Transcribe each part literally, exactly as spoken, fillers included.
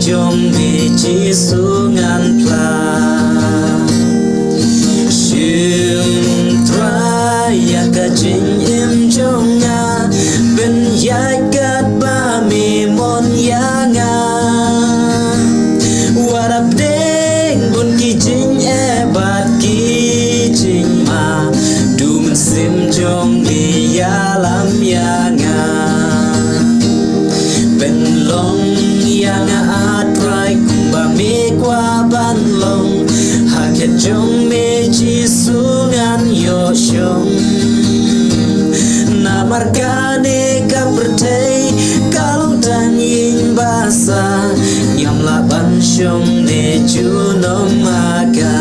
jong me Jisu ngan phla. Shim Trai ïa ka jingim jong nga, pynïaid katba me mon ïa nga. Wat hapdeng bun ki jingeh bad ki jingma, du mynsiem jong me ïalam ïa nga. Pynlong ïa nga, A Trai, kumba me kwah ban long. Ha khet jong me Jisu ngan ïoh shong. Namar kane ka pyrthei ka long tang ïing basa, ngam lah ban shong ne junom ha ka.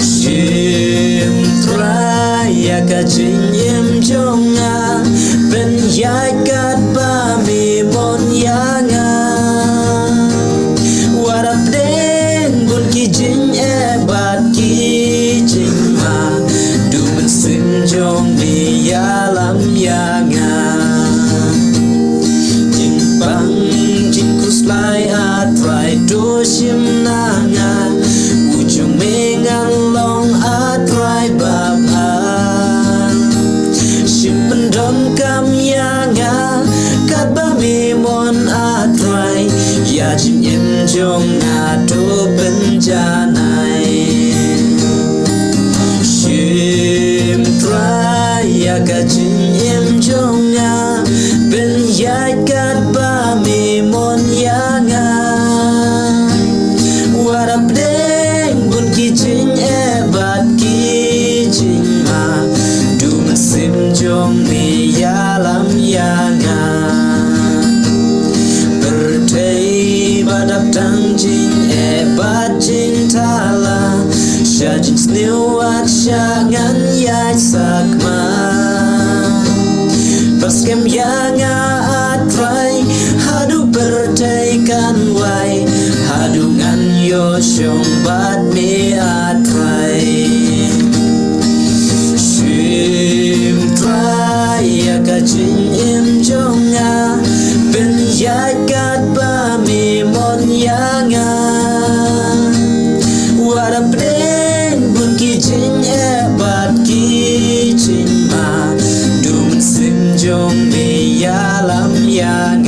Shim Trai ïa ka jingim jong nga, pynïaid katba me mon ïa nga. Wat hapdeng bun ki jingeh bad ki jingma, du mynsiem jong me ïalam ïa nga. Jingpang jingkhuslai, A Trai, to shim na nga. U jong me ngan long, A Trai, babha. Shim pyndonkam ïa nga katba me mon, A Trai, ïa jingim jong nga to pynjanai. Shim Trai ïa ka jingim jong nga, pynïaid katba me mon ïa nga. Wat hapdeng bun ki jingeh bad ki jingma, du mynsiem jong me ïalam ïa nga. Pyrthei ba dap tang jingeh bad jingthala, sha jingsniew wat shah ngan ïaid sakma. Pynskhem ïa nga, A Trai, haduh pyrthei kan wai, haduh ngan ïoh shong bad me, A Trai. Shim Trai ïa ka jingim jong nga, pynïaid katba me mon ïa nga. Wat hapdeng bun ki jingeh bad ki jingma, du mynsiem jong me ïalam ïa